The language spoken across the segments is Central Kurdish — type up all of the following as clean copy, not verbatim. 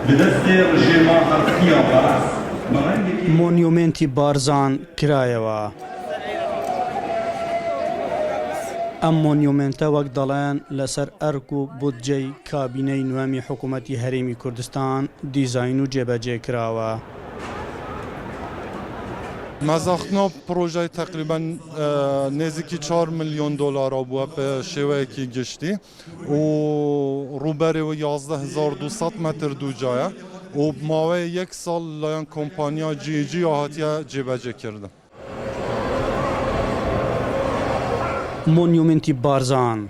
Bi destê rijêma xelqîya Be'es bi rengekî. مۆنیومێنتی بارزان کرایەوە. ئەم مۆنیومێنتە وەک دەڵێن لەسەر ئەرک و بودجەی کابینەی نوێمی حکوومەتی هەرێمی کوردستان دیزاین و جێبەجێ کراوە. مەزاختنا پڕۆژەی تەقریبەن نێزیکی چوار ملیۆن دۆلارا بووە بە شێوەیەکی گشتی و ڕووبەرێ و 11200 مەتر دووجایە و ماوەی یەک ساڵ لەلایەن کۆمپانیا جی جی هاتیە جێبەجێ کردن. مۆنیومێنتی بارزان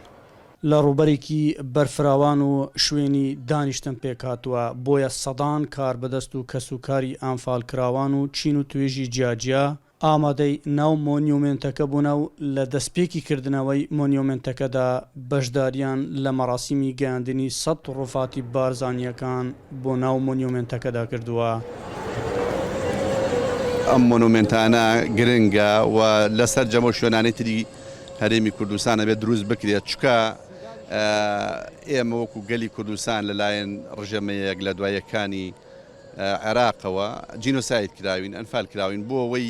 لە ڕووبەرێکی بەرفراوان و شوێنی دانیشتن پێکهاتووە، بۆیە سەدان کاربەدەست و کەسوکاری ئەنفالکراوان و چین و توێژی جیاجیا ئامادەی ناو مۆنیومێنتەکە بوونە و لە دەستپێکی کردنەوەی مۆنیومێنتەکەدا بەشداریان لە مەراسیمی گەیاندنی سەت ڕوفاتی بارزانییەکان بۆ ناو مۆنیومێنتەکەدا کردووە. ئەم مۆنۆمێنتانە گرنگە و لە سەرجەم ئەو شوێنانەی تری هەرێمی کوردستان ئەبێت دروست بکرێت، چونکە ئێمە وەکو گەلی کوردستان لەلایەن ڕژێمە یەک لە دوای یەکانی عێراقەوە جینۆساید کراوین، ئەنفال کراوین، بۆ ئەوەی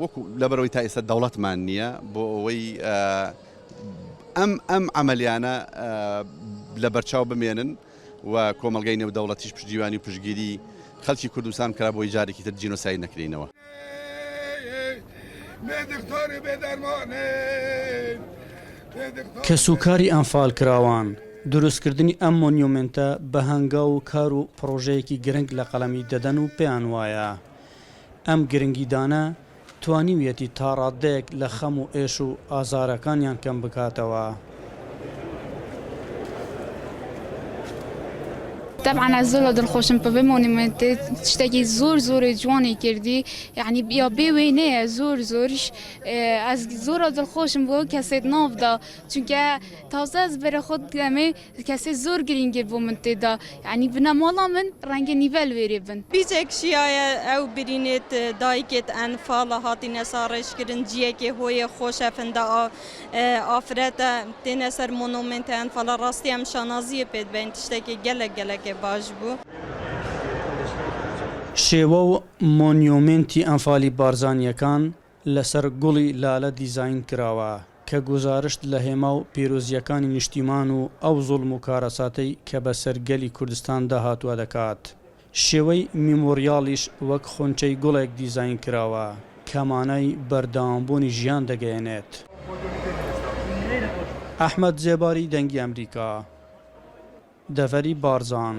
وەکو لەبەرئەوەی تا ئێستا دەوڵەتمان نییە، بۆ ئەوەی ئەم ئەم عەمەلیانە لەبەرچاو بمێنن و کۆمەڵگەی نێودەوڵەتیش پشتیوانی و پشتگیری خەڵکی کوردستان بکات بۆی جارێکی تر جینۆساید نەکرێینەوە. کەسوکاری ئەنفالکراوان، دروستکردنی ئەم مۆنیومێنتە بە هەنگاو و کار و پڕۆژەیەکی گرنگ لە قەڵەمی دەدەن و پێیان وایە ئەم گرنگیدانە توانیویەتی تا ڕاددەیەک لە خەم و ئێش و ئازارەکانیان کەم بکاتەوە. تەبعەن ئەز زۆر دڵخۆشم پە ڤێ مۆنیمێنتێ تشتەکی زۆر زۆرێ جوانی کردی یەعنی یا بێ وێنەیە زۆر زۆریش ئەز زۆرا دڵخۆشم بۆ کەسێت ناڤدا چونکە تازە ئەز بەرە خۆ دەمێ کەسێ زۆر گرینگێ بۆ من تێدا یەعنی بنەماڵا من ڕەنگە نیڤە لوێرێ بن. بیچێک شیایە ئەو برینێت دایکێت ئەنفاڵە هاتینە ساڕێژکردن جیەکێ هۆیە خۆشە فندە ئافرەتە تێنە سەر مۆنۆمێنتە ئەنفاڵە ڕاستی ئەم شانازیە پێت بەین تشتێکێ گەلەک گەلەکێ باش بوو. شێوە و مۆنیۆمێنتی ئەنفالی بارزانییەکان لەسەر گوڵی لالە دیزاین کراوە کە گوزارشت لە هێما و پیرۆزییەکانی نیشتیمان و ئەو زوڵم و کارەساتەی کە بەسەر گەلی کوردستاندا هاتووە دەکات. شێوەی میمۆریاڵیش وەک خونچەی گوڵێک دیزاین کراوە کە مانای بەردەوامبوونی ژیان دەگەیەنێت. ئەحمەد زێباری، دەنگی ئەمریکا، دەڤەری بارزان.